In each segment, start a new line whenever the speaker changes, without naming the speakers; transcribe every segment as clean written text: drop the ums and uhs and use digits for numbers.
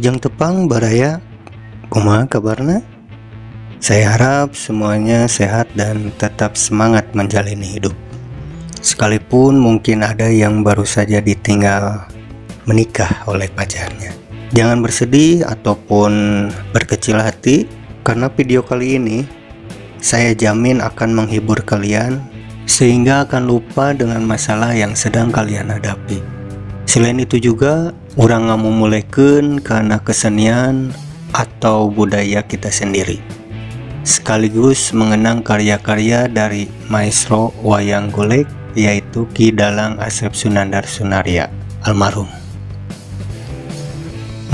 Wilujeng tepang baraya, kumaha kabarna? Saya harap semuanya sehat dan tetap semangat menjalani hidup. Sekalipun mungkin ada yang baru saja ditinggal menikah oleh pacarnya. Jangan bersedih ataupun berkecil hati, karena video kali ini saya jamin akan menghibur kalian sehingga akan lupa dengan masalah yang sedang kalian hadapi. Selain itu juga, urang ngamumulekeun karena kesenian atau budaya kita sendiri, sekaligus mengenang karya-karya dari maestro wayang golek, yaitu Ki Dalang Asep Sunandar Sunarya almarhum.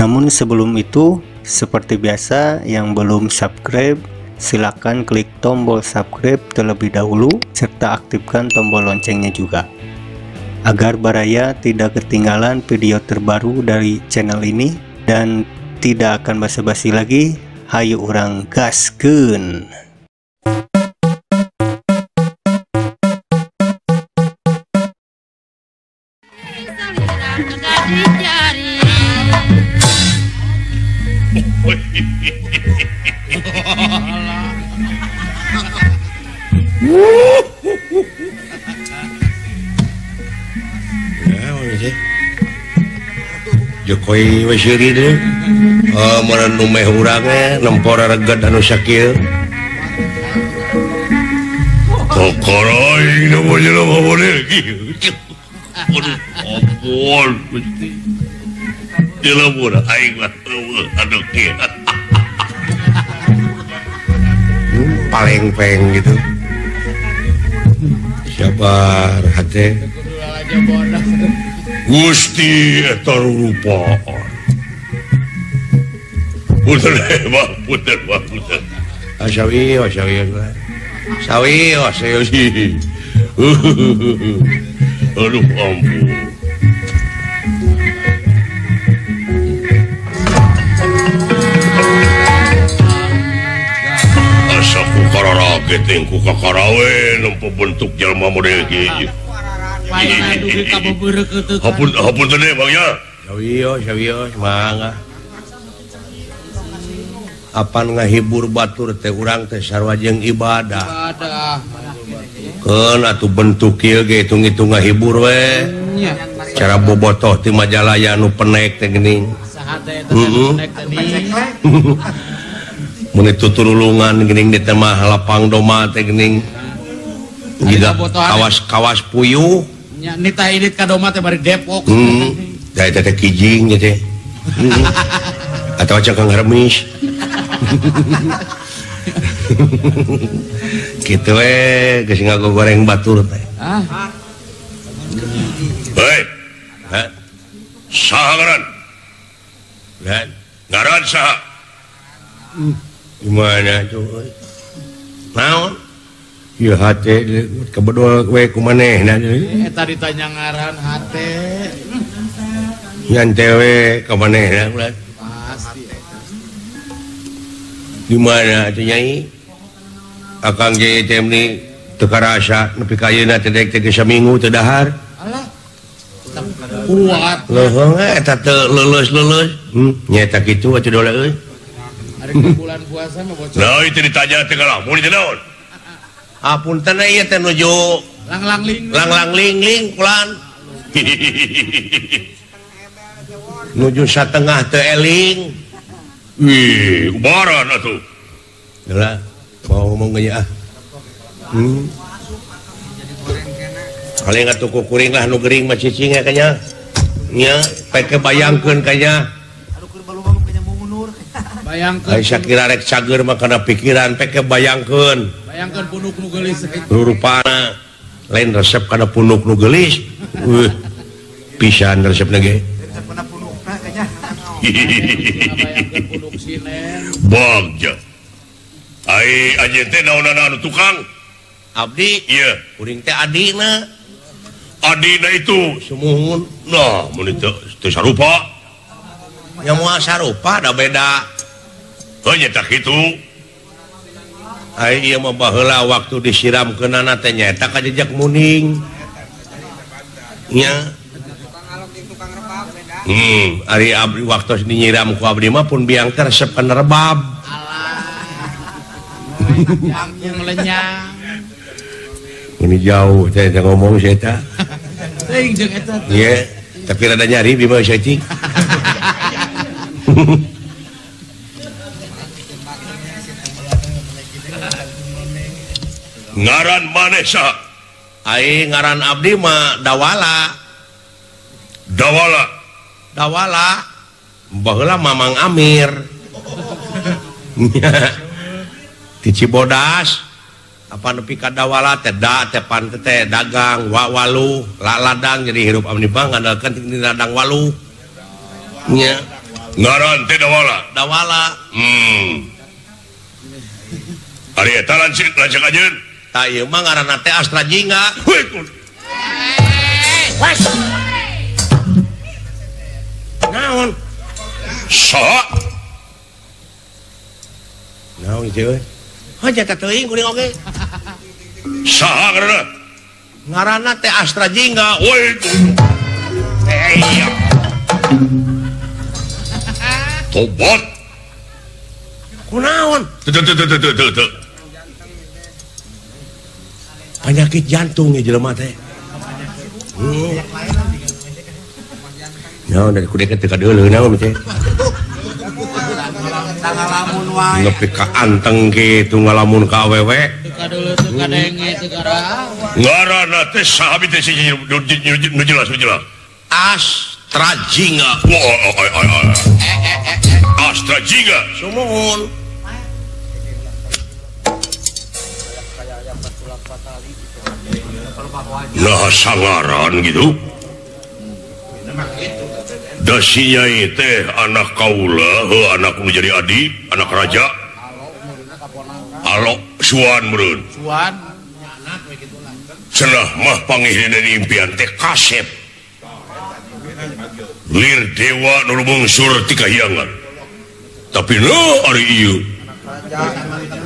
Namun sebelum itu, seperti biasa, yang belum subscribe silakan klik tombol subscribe terlebih dahulu serta aktifkan tombol loncengnya juga, agar baraya tidak ketinggalan video terbaru dari channel ini. Dan tidak akan basa-basi lagi, hayu urang gaskeun.
Jokowi wesyuri deh, mana numeh urangnya, nempora regat anu sakieu. Kokoroing nu jelema model kieu. Aduh, ampun Gusti. Jelema aing mah eueuh anu kieu. Paleng-peng gitu. Sabar hate. Gusti eta rupaan. Punten mah, punten mah, punten. Asawi, asawi, sawi, asawi. Aduh ampun. Asa ku kararaget jeung ku kakarawe nempo bentuk jelema model kieu. Hapun hapun teh Bang ya. Sawiyo sawiyo mangga. Apan ngahibur batur teh urang teh sarua jeung ibadah. Keun atuh bentuk kieu ge hitung-hitung ngahibur we. Cara bobotoh ti Majalaya nu penek teh geuning. Heeh. Mun tuturulungan geuning di teh mah lapang doma teh geuning. Jiga kawas-kawas puyuh.
Nya nita indit ka doma teh bari Depok.
Heeh. Da teh kijing nya teh. Atau cangkang hermis. Kitu we geus ngagogoreng batur teh.
Ah.
Hei. Hah? Saha ngaran? Ngaran? Ngaran saha? Gimana tuh? Naon? Ieu hate kebedol we ku manehna.
Eta ditanya ngaran hate.
Nyan we ka manehna ulah.
Pasti.
Di mana atuh Nyai? Akang ge teh ni teu karasa nepi ka ayeuna teh dek teh geus saminggu teu dahar.
Alah. Kuat.
Leuheung eta teu leuleus-leuleus. Nya eta kitu atuh dola euy.
Ari bulan puasa mah bocor.
Nah, itu ditanya teh ngalamun teh naon? Apunten ieu teh nuju
langlang ling
langlang ling ling kulan. Nuju satengah teu eling. Wih, ubaran atuh. Lah, mau ngomong ge ah. Paling atuh ku kuring lah nu gering mah cicing ya kanya. Nya, pek bayangkeun kanya.
Bayangkeun.
Ai sakira rek cager mah kana pikiran pek bayangkeun.
Bayangkeun punuk nu geulis.
Rupana lain resep kana punuk nu geulis. Pisan resepna ge.
Resep kana punukna kanya.
Bayangkeun punuk sinen.
Bagja. Ai anjeun teh naonana anu tukang? Abdi? Ieu, kuring teh adina. Adina itu sumuhun. Nah, mun teu sarupa. Nya moal sarupa da beda. Heuh nya tah kitu. Ai ieu mah baheula waktu disiramkeunana teh nyaeta ka jejak muning. Nya.
Tukang alok jeung tukang rebab beda.
Ari abdi waktu dinyiram ku abdi mah pun biang teh resep kana rebab.
Jangkung lenyang.
Ini jauh saya ngomong saya teh.
Teuing jeung eta.
Iya, tapi rada nyari di mah cing. Ngaran maneh saha? Ai ngaran abdi mah Dawala. Dawala. Dawala. Baheula Mamang Amir. Di Cibodas. Apa nepi ka Dawala teh da teh pan teh dagang wa walu la ladang jadi hirup abdi mah ngandalkeun ti ladang walu. Nya. Ngaran teh Dawala. Dawala. Ari eta lanceuk anjeun. Tah ieu mah ngaranna teh Astra Jingga. Naon? Saha? Naon ieu? Heuh teh teuing kuring oge. Saha ngaranna? Ngaranna teh Astra Jingga. Woi. Tobat. Kunaon? Teu teu teu teu teu. Penyakit jantung ya jelema teh. Naon dari kudu teu kadeuleuh naon teh. Nepi ka anteng kitu ngalamun ka awewe.
Teu kadeuleuh teu kadenge teu gara.
Ngaranna teh saha teh si nu jelas nu jelas. Astra Jingga. Astra Jingga. Sumuhun. Nah sangaran gitu. Da si nyai teh anak kaula, heuh anak nu jadi adi, anak raja. Alok suan meureun.
Suan.
Cenah mah pangihina di impian teh kasep. Lir dewa nu lungsur ti kahiangan. Tapi nu ari ieu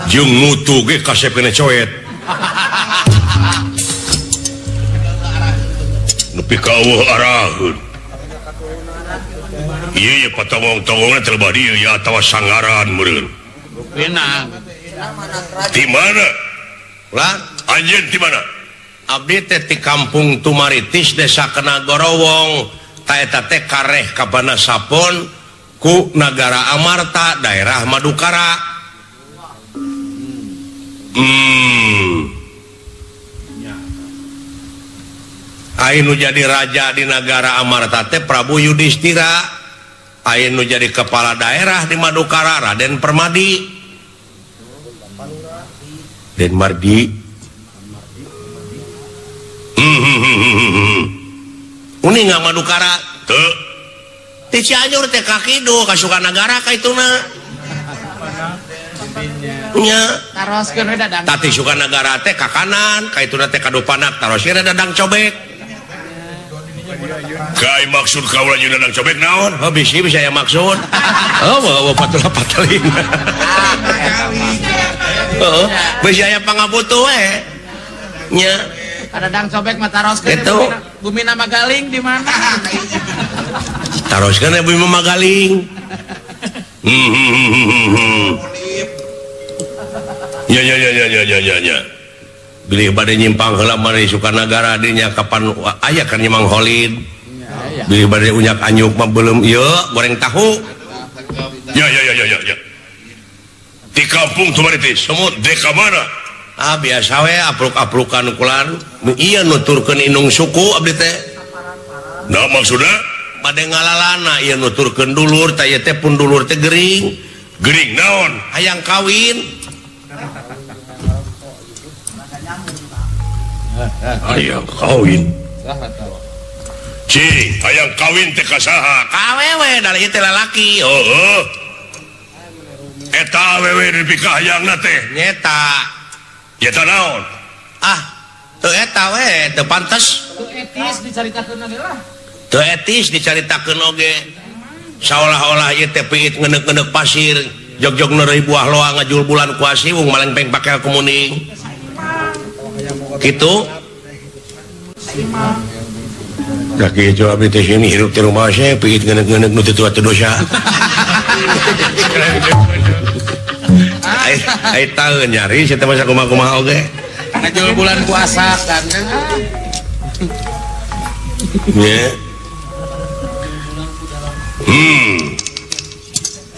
jeung mutu ge kasep kena coet. Nepi ka eueuh araheun. Ieu ye patongong-tongongna teh lebah dieu ya atawa sangaran meureun.
Rupina.
Di mana? Lah, anjeun di mana? Abdi teh ti kampung Tumaritis Desa Kenagorowong. Ta eta teh kareh ka Banasapon ku Nagara Amarta daerah Madukara. Ai nu jadi raja di Nagara Amarta teh Prabu Yudhistira. Ai nu jadi kepala daerah di Madukara Raden Permadi. Den Mardi. Uni nggak Madukara teu. Ti Cianjur teh ka kidul ka Sukanagara ka ituna. Nya.
Taroskeun we dadang.
Tati Sukanagara teh ka kanan, ka ituna teh ka Dupanak, taroskeun dadang cobek. Kai maksud kaula jeung dadang cobek naon? Heuh bisi bisa aya maksud. Heuh eueuh patula patalina. Heuh, bisi aya pangabutuh we. Nya.
Dadang cobek mah taroskeun bumi nama Magaling di mana?
Taroskeun bumi Magaling. Ya ya ya ya ya ya ya. Bilih bade nyimpang heula mah di Sukanagara dinya kapan aya kan Mang Holid. Bilih bade unyak anyuk mah belum ieu goreng tahu. Ya ya ya ya ya. Di kampung Tumaritis, semut deka mana? Ah biasa we apruk-aprukan kulan. Ieu nuturkeun indung suku abdi teh. Nah maksudna bade ngalalana ieu nuturkeun dulur tah ieu teh pun dulur teh gering. Gering naon? Hayang kawin. Hayang kawin. Cing, hayang kawin teh ka saha? Ka awewe da ieu teh lalaki. Heueuh. Eta awewe dipikahayangna teh nyeta. Nyeta naon? Ah, teu eta we, teu pantes.
Teu etis dicaritakeun oge lah.
Teu etis dicaritakeun oge. Saolah-olah ieu teh piit ngeneuk-ngeneuk pasir, jog-jog neureuy buah loa ngajul bulan kuasi wung malengpeng pakel kumuning. Gitu. Da kitu abdi teh sini hirup teh rumah saya pigit ngeuneuh-ngeuneuh nu teu tua teu dosa. Ai taeun nyari sia teh masa kumaha-kumaha oge.
Ngajul bulan puasa kan.
Nya.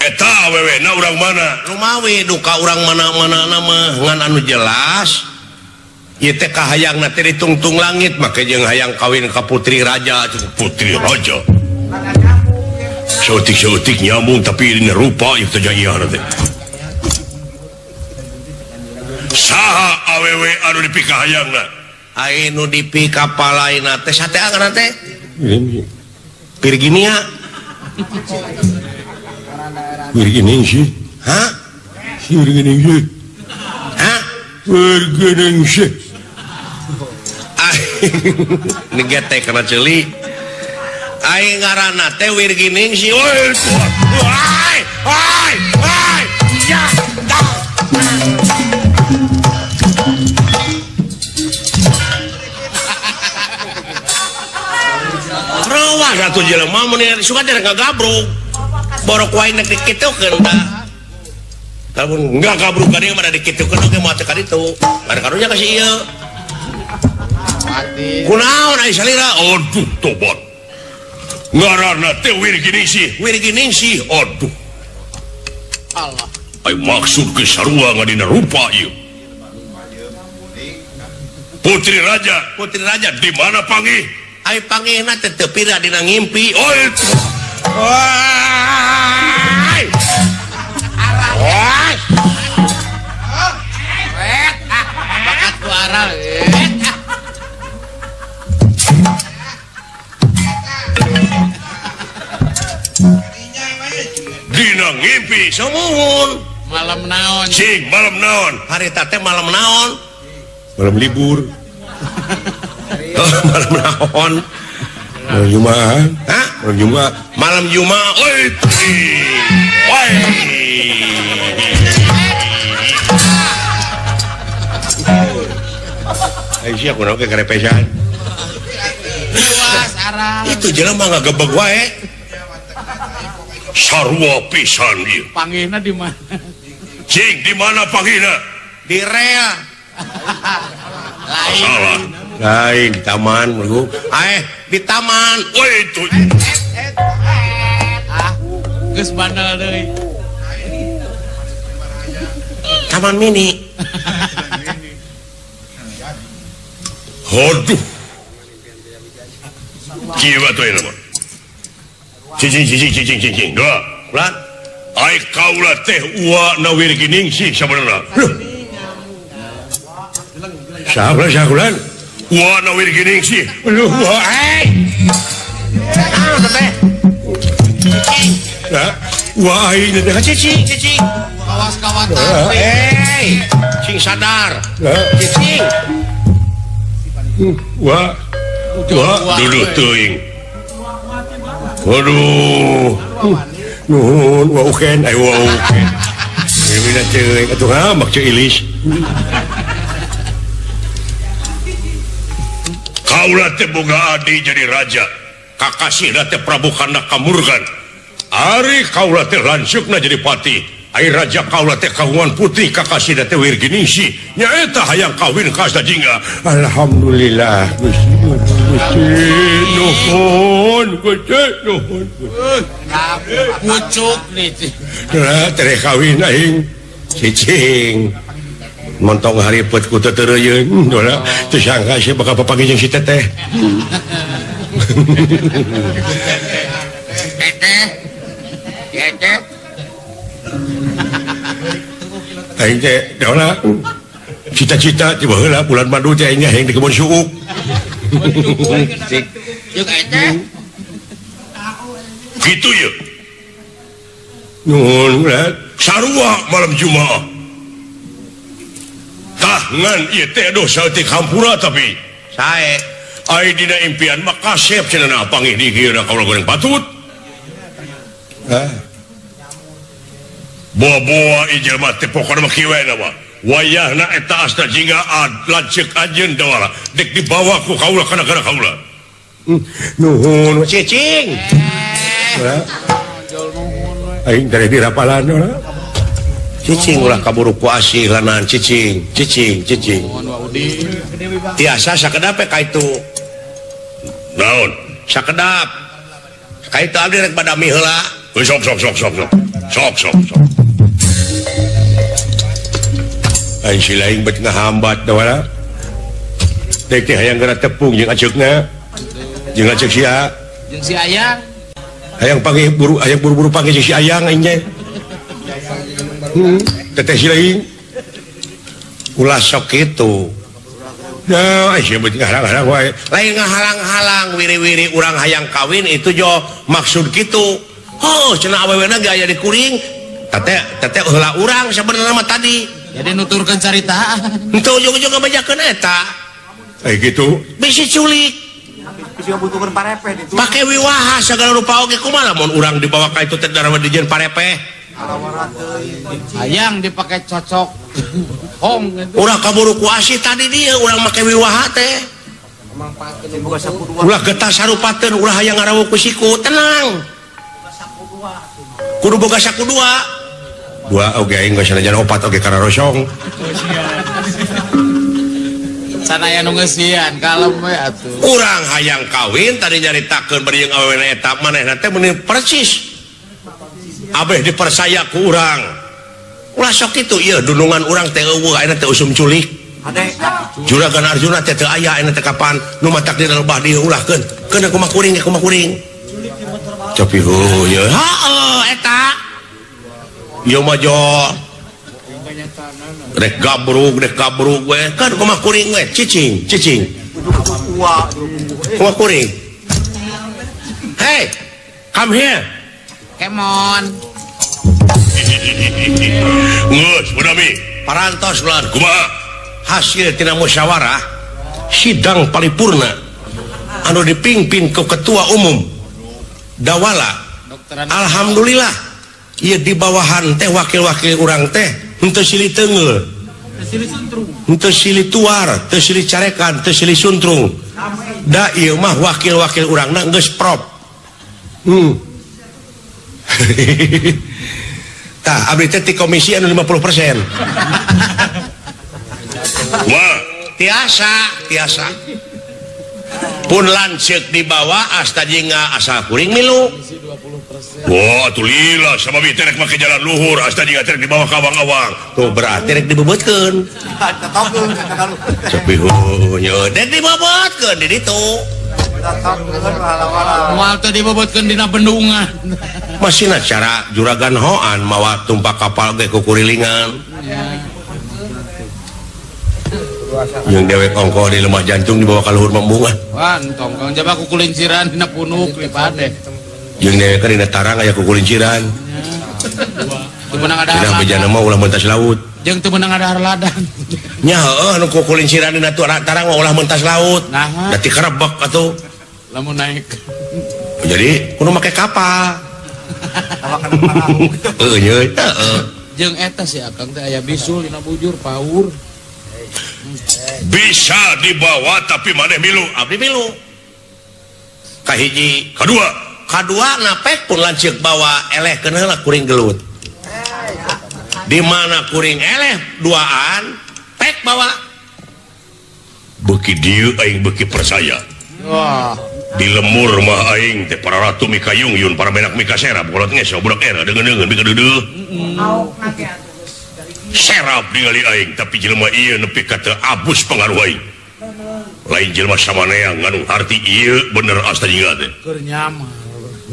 Eta awewe na urang mana? Rumawi duka urang mana-mana mah ngan anu jelas. Ieu teh kahayangna teh ditungtung langit make jeung hayang kawin ka putri raja, putri raja. Saeutik-saeutik nyambung tapi dina rupa ieu teh jaiahna teh. Saha awewe anu dipikahayangna? Ai nu dipikapalaina teh sate ngaranna teh? Virginia. Virginingsih. Hah? Si Virginingsih. Hah? Virginingsih. Ini getek kana ceuli. Aing ngaranna teh Wirginingsih. Oi, oi, oi, oi. Ya. Rawa satu jelema mun suka teh ngagabruk. Borok wae nek dikitukeun da. Lamun ngagabruk ka dieu mah dikitukeun oge moal teh ka ditu. Kada karunya ka si ieu. Kunaon ai salira? Aduh tobat. Ngaranna teh Wirginingsih, Wirginingsih. Aduh.
Allah.
Ai maksud ke sarua ngadina rupa ieu. Putri raja di mana panggih? Ai panggihna teh teu pira dina ngimpi. Oi. Oi. Oi.
Bakat ku aral.
Dina ngimpi sumuhun.
Malam naon?
Cing, malam naon? Harita teh malam naon? Malam libur. Malam naon? Malam Jumat. Hah? Malam Jumat. Malam Jumat. Oi. Oi. Ai sia kunaon ke karepesan?
Luas arah.
Itu jelema ngagebeg wae. Sarua pisan ieu.
Panggihna di mana?
Cing, di mana panggihna? Di rel.
Lain.
Salah. Lain di taman, mergo. Di taman. Woi itu.
Ah, geus bandel deui.
Taman mini. Aduh. Kieu atuh ieu mah. Cicing cicing cicing cicing. Dua. Ulan. Ai kaula teh ua na Wirginingsih sabenerna. Saha ulan? Ua na Wirginingsih. Aduh, ai.
Naon teh? Cicing.
Lah, ua aing teh cicing cicing.
Kawas kawatan.
Hei, cing sadar. Cicing. Wah. Wah, dulu teuing. Waduh. Nuhun, wah uken, ai wah uken. Mina ceuing atuh ngamak ceu ilis. Kaula teh boga adi jadi raja. Kakasihna teh Prabu Kanda Kamurgan. Ari kaula teh lanceukna jadi patih. Ai raja kaula teh kagungan putih kakasihna teh Wirginingsih. Nyaeta hayang kawin ka Asta Jingga. Alhamdulillah. Gusti nuhun, Gusti nuhun.
Pucuk nih.
Lah tere kawin aing cicing. Montong haripet ku teu teureuyeuh. Dola teu sangka sia bakal papanggih jeung si teteh.
Teteh. Teteh.
Aing teh dola cita-cita ti baheula bulan madu teh aing hayang di kebon suuk.
Jeung eteh.
Kitu ye. Nuhun ulah sarua malam Jumaah. Tah ngan ieu teh aduh saeutik hampura tapi sae. Ai dina impian mah kasep cenah panggih di kieu na kaula goreng patut. Hah. Boa-boa ieu jelema teh pokona mah kieu we mah. Wayahna eta Asta Jingga lanceuk anjeun dawala dek dibawa ku kaula kana gara kaula. Nuhun cicing. Aing teh dirapalan ulah. Cicing ulah kaburu ku asih lanan cicing, cicing, cicing. Tiasa sakedap ka itu. Naon? Sakedap. Ka itu abdi rek badami heula. Sok sok sok sok sok. Sok sok sok. Aing si lain bet ngahambat da wala. Dek teh hayang geura tepung jeung aceukna. Jeung acek sia.
Jeung si Ayang.
Hayang panggih buru, hayang buru-buru panggih jeung si Ayang aing teh. Teteh si lain. Ulah sok kitu. Nah, aing bet ngahalang-halang wae. Lain ngahalang-halang wiri-wiri urang hayang kawin itu jo maksud kitu. Oh, cenah awewena ge aya di kuring. Teteh teteh heula urang sabenerna mah tadi.
Jadi nuturkeun carita.
Henteu ujug-ujug ngabejakeun eta. Gitu. Bisi culik. Pake wiwaha segala rupa oge kumaha lamun urang dibawa ka itu teh darah dijieun parepeh.
Hayang dipake cocok. Hong gitu.
Urang kaburu ku asih tadi dia urang make wiwaha teh. Ulah getah sarupateun ulah hayang ngarawuh ku siku, tenang. Kudu boga saku dua. Dua oge aing geus sanajan opat oge kararosong.
Sanaya nu ngeusian kalem we atuh.
Urang hayang kawin tadi nyaritakeun bari jeung awewena eta manehna teh meuni persis. Abeh dipercaya ku urang. Ulah sok kitu ieu dunungan urang teh eueuh ayeuna teh usum culik. Juragan Arjuna teh teu aya ayeuna teh kapan nu matak di lebah dieu ulahkeun. Keun kumaha kuring ge kumaha kuring. Copi heuh ye. Heeh eta. Ieu mah jo rek gabrug we kan kumaha kuring we cicing cicing kumaha kuring. Hey, come here.
Come on.
Geus budami parantos ulah kumaha hasil tina musyawarah sidang paripurna anu dipimpin ku ketua umum Dawala. Alhamdulillah ieu di bawahan teh wakil-wakil urang teh henteu silih teunggeul, henteu silih tuar, teu silih carekan, teu silih suntrung. Da ieu mah wakil-wakil urangna geus prop. Tah abdi teh ti komisi anu 50%. Wah, tiasa, tiasa. Pun lanceuk dibawa asta jingga asal kuring milu. Wah, atuh lila sama bi teh rek make jalan luhur asta jingga teh dibawa ka awang-awang. Tuh berarti rek dibebetkeun. Tapi heuh dek dibebetkeun di ditu.
Moal teh dibebetkeun dina bendungan.
Masina cara juragan hoan mawa tumpak kapal ge kukurilingan. Yang dewek ongkoh di lemah jantung dibawa ka luhur membungan.
Wah, entong kang jaba kukulinciran dina punuk lipade.
Jeung dewek dina tarang aya kukulinciran.
Teu meunang ada.
Dina bejana mah ulah mentas laut.
Jeung teu meunang ada ladang.
Nya heueuh nu kukulinciran dina tarang mah ulah mentas laut.
Nah,
da ti kerebek atuh.
Lamun naik.
Jadi kudu make kapal. Heueuh heeh.
Jeung eta si Akang teh aya bisul dina bujur paur.
Bisa dibawa tapi maneh milu, abdi milu. Kahiji, kadua, kadua napek pun lanceuk bawa eleh keun heula kuring gelut. Di mana kuring eleh duaan, pek bawa. Beuki dieu aing beuki percaya.
Wah.
Di lemur mah aing teh para ratu mikayung yun para menak mikaserap kolot ngeso budak era deungeun-deungeun mikadeudeuh. Serap ningali aing tapi jelema ieu nepi ka teu abus pengaruh aing. Lain jelema samanea nganu harti ieu bener asta jingga teh.
Keur nyamar.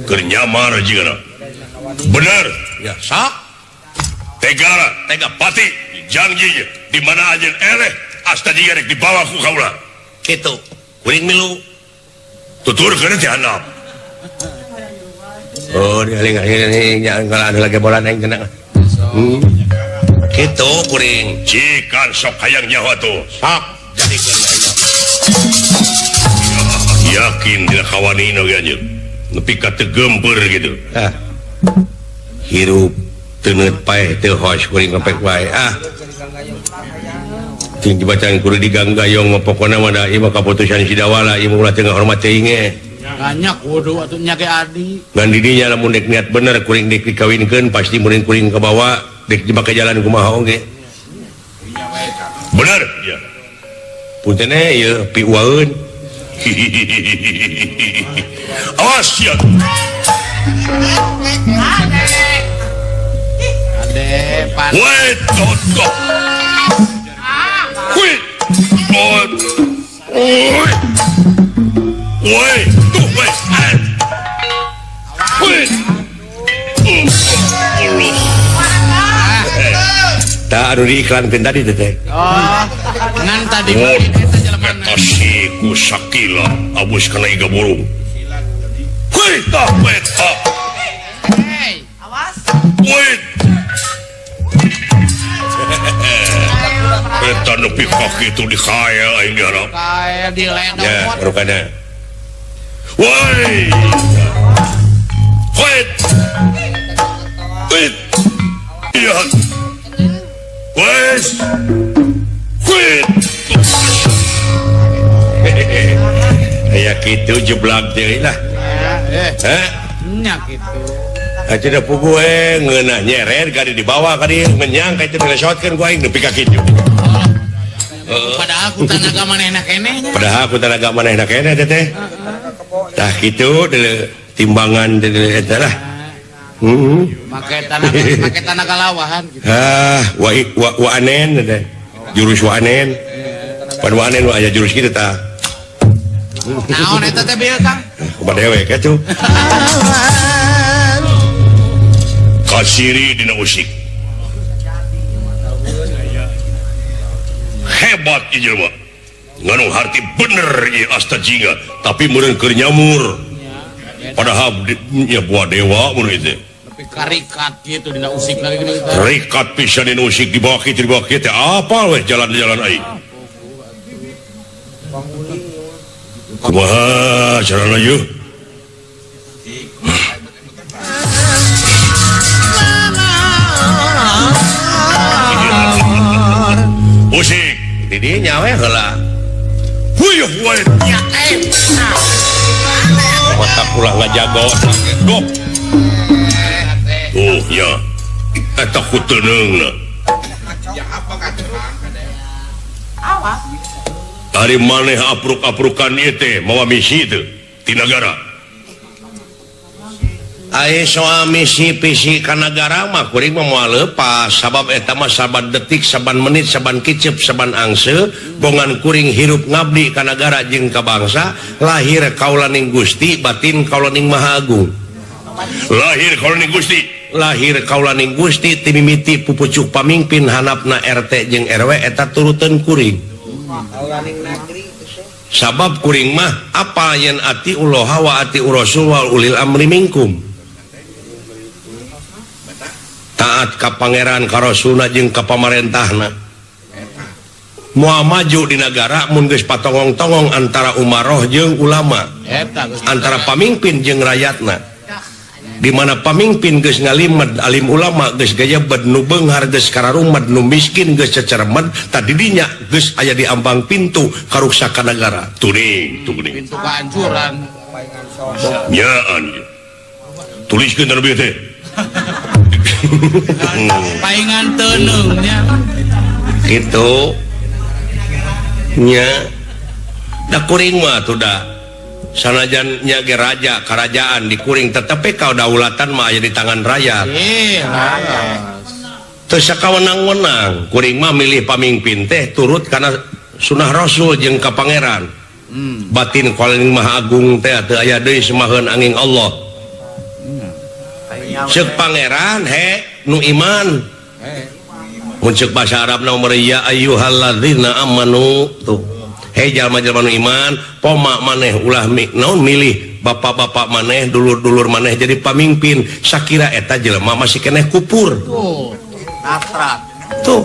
Keur nyamar jigana. Bener. Ya sok. Tegala, tega pati janji di mana anjeun eleh asta jingga rek dibawa ku kaula. Kitu. Kuring milu. Tuturkeun teh handap. Oh, dialing-aling nya ada lagi bola aing kena. Gitu kuring cikan sok hayang nyawa tuh sok jadikeun aing yakin dina kawanina ge anjeun nepi ka teu geumpeur gitu. Ah hirup teu neut paeh teu hos kuring ngepek wae ah Ting dibacaan kudu diganggayong mah pokona mah da ieu mah kaputusan Sidawala ieu mah ulah teu ngahormat teuing ge.
Banyak kudu atuh nya ge adi.
Ngan di dinya lamun dek niat bener kuring dek dikawinkeun pasti meureun kuring kabawa dek dibake jalan kumaha oge. Bener ya. Punten ieu piuaeun. Awas ya.
Ade pan.
Wait, tot. Wait. Woi, tuh woi. Woi. Tah anu diiklankeun tadi teh.
Oh, ngan tadi mah eta jelema
eta si ku sakila abus kana iga burung. Woi, tah eta.
Hey,
awas.
Woi. Eta nepi ka kitu dikael aing diharap.
Kael diledok.
Ya, rupana. Woi. Woi. Woi. Iya. Wes. Woi. Aya kitu jeblak deui lah. Heh.
Nya kitu.
Aja da puguh ngeunah nyeret ka dibawa ka dieu menyang ka itu dilesotkeun ku aing nepi ka kitu.
Padahal ku tanaga manehna keneh nya.
Padahal ku tanaga manehna keneh teh teh. Tah kitu deuleu timbangan deuleu eta lah. Heeh.
Make tanaga lawahan kitu.
Ah, wa wa anen teh. Jurus wa anen. Pan wa anen aya jurus kitu tah.
Naon eta teh bieu Kang?
Kumaha dewek atuh. Kasiri dina usik. Hebat ieu jelema. Nganu harti bener ieu asta jingga, tapi meureun keur nyamur. Padahal nya buah dewa mun ieu teh.
Tapi karikat kitu dina usik lagi geuning teh.
Rikat pisan dina usik dibawa kitu dibawa kitu teh apal weh jalan-jalan aing. Kumaha carana ieu? Usik di dinya we heula. Huyuh we. Mata ulah ngajago. Dop. Tuh ya. Eta ku teuneungna.
Awas.
Ari maneh apruk-aprukan ieu teh mawa misi teu ti nagara. Ai soal misi pisi ka nagara mah kuring mah moal leupas sabab eta mah saban detik, saban menit, saban kicep, saban angse bongan kuring hirup ngabdi ka nagara jeung ka bangsa, lahir kaulaning Gusti, batin kaulaning Maha Agung. Lahir kaulaning Gusti, lahir kaulaning Gusti timimiti pupucuk pamingpin hanapna RT jeung RW eta turuteun kuring. Sabab kuring mah apa yen ati uloha wa ati urasul wal ulil amri minkum. Taat ka pangeran ka rasulna jeung ka pamarentahna. Moal maju di nagara mun geus patongong-tongong antara umaroh jeung ulama, antara pamimpin jeung rakyatna. Di mana pamimpin geus ngalimed alim ulama geus gayebed nu beunghar geus kararumed nu miskin geus cecermed tadi dinya geus aya di ambang pintu karuksakan nagara. Tuning tuning
pintu kehancuran.
Nyaan tuliskeun teh teh.
Paingan teuneung nya.
Kitu nya da kuring mah atuh da sanajan nya ge raja kerajaan dikuring tetapi kadaulatan mah aya di tangan rakyat. Teu sakawenang-wenang kuring mah milih pamimpin teh turut kana sunah rasul jeung ka pangeran. Batin kaulaning Maha Agung teh teu aya deui semaheun angin Allah. Ceuk pangeran he nu iman. Mun ceuk bahasa Arabna mah ya ayyuhalladzina amanu tuh. Hei jalma-jalma nu iman, poma maneh ulah naon milih bapak-bapak maneh, dulur-dulur maneh jadi pamimpin. Sakira eta jelema masih keneh kupur.
Tuh.
Tuh.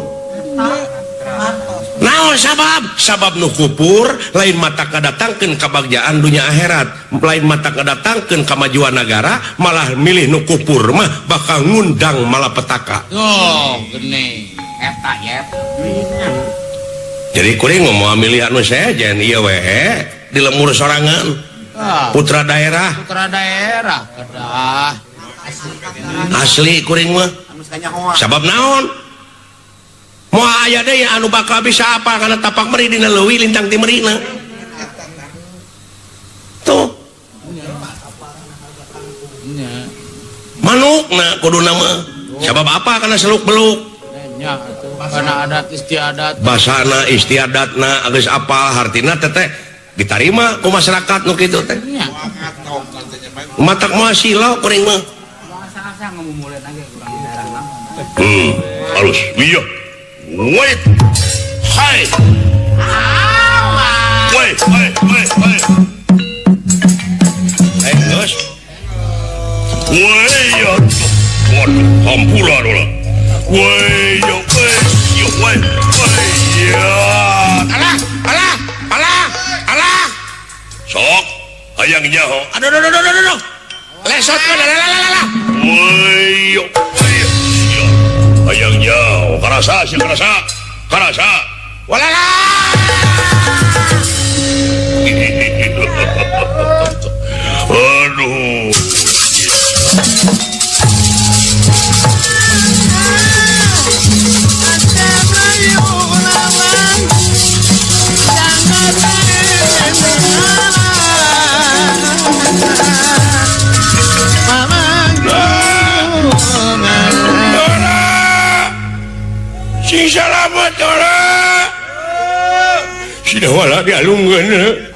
Naon sabab? Sabab nu kupur lain mata kadatangkeun kabagjaan dunia akhirat, lain mata kadatangkeun kamajuan nagara, malah milih nu kupur mah bakal ngundang malapetaka.
Tuh, geuning. Eta yep.
Jadi kuring mau milih anu sejen ieu we di lemur sorangan. Putra daerah.
Putra daerah kedah.
Asli kuring mah. Sabab naon? Moal aya deui anu bakal bisa apa kana tapak meri dina leuwih lintang ti merina. Tuh. Manukna kuduna mah. Sabab apa kana seluk beluk?
Nya atuh kana adat istiadat.
Basana istiadatna geus apal hartina teteh ditarima ku masyarakat nu kitu teh. Matak moal silo kuring mah. Halus. Iya. Wait. Hai. Wait, wait, wait, wait. Hey, geus. Wait, ya. Waduh, hampura lah. Wait, ya, wait, ya, wait, wait, ya. Alah, alah, alah, alah. Sok, hayang nyaho. Aduh, aduh, aduh, aduh, aduh. Lesot kan, alah, alah, alah. Wait, ya, wait, ya. Hayang nyaho, karasa, sih karasa, karasa. Walala. Aduh. Sing salamet ora. Sida wala dialungkeun.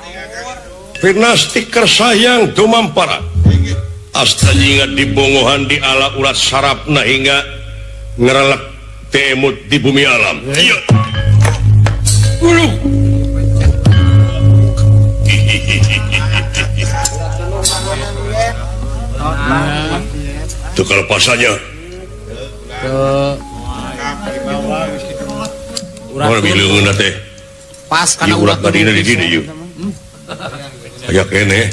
Pinasti kersayang tumampara. Asta ingat dibongohan di ala urat sarapna hingga ngerelek temut di bumi alam. Iya. Uluh. Itu kalau pasannya. Urat bileungeun teh.
Pas kana
urat badina di dieu ieu. Aya keneh.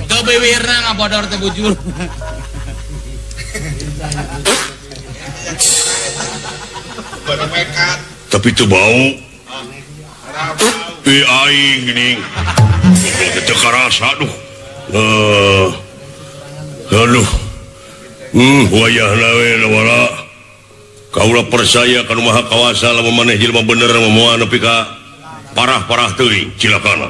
Teu biwirna ngabodor teh bujur.
Tapi teu bau. Ih aing geuning. Teu karasa duh. Aduh. Wayahna we wala. Kaula percaya ka nu Maha Kawasa lamun maneh jelema bener moal nepi ka parah-parah teuing cilakana.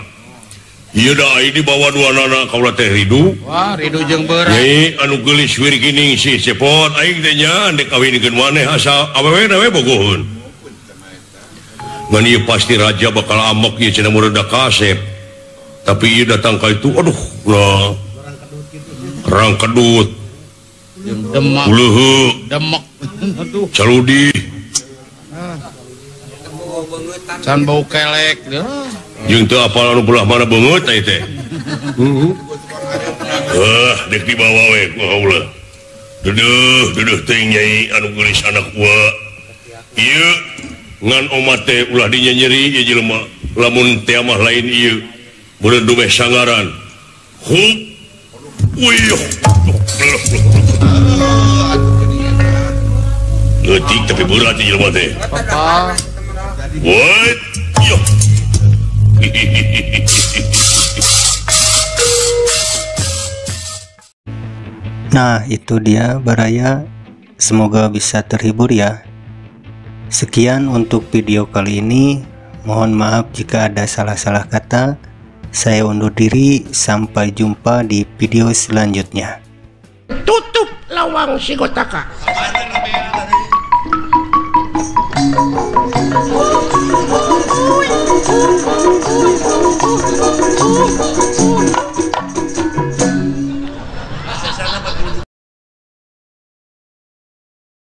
Ieu da ai dibawa duanana kaula teh ridu.
Wah, ridu jeung beurang.
Nyai anu geulis wirgining si cepot aing teh nya dek kawinkeun maneh asa awewe we bogoheun. Ngan ieu pasti raja bakal amok ieu cenah meureun kasep. Tapi ieu datang ka itu aduh lah. Rang kedut.
Demak.
Uleuh.
Demek. Aduh.
Caludi.
Can bau kelek.
Jeung teu apal anu belah mana beungeut teh teh. Dek dibawa we ku haula. Deudeuh, deudeuh teuing nyai anu geulis anak gua. Ieu ngan omat teh ulah dinyeri ieu jelema. Lamun teh mah lain ieu. Meureun dumeh sangaran. Hup. Wih. Leutik tapi berat ieu jelema teh.
Papa.
What? Yo.
Nah, itu dia Baraya. Semoga bisa terhibur ya. Sekian untuk video kali ini. Mohon maaf jika ada salah-salah kata. Saya undur diri, sampai jumpa di video selanjutnya.
Tutup lawang Sigotaka.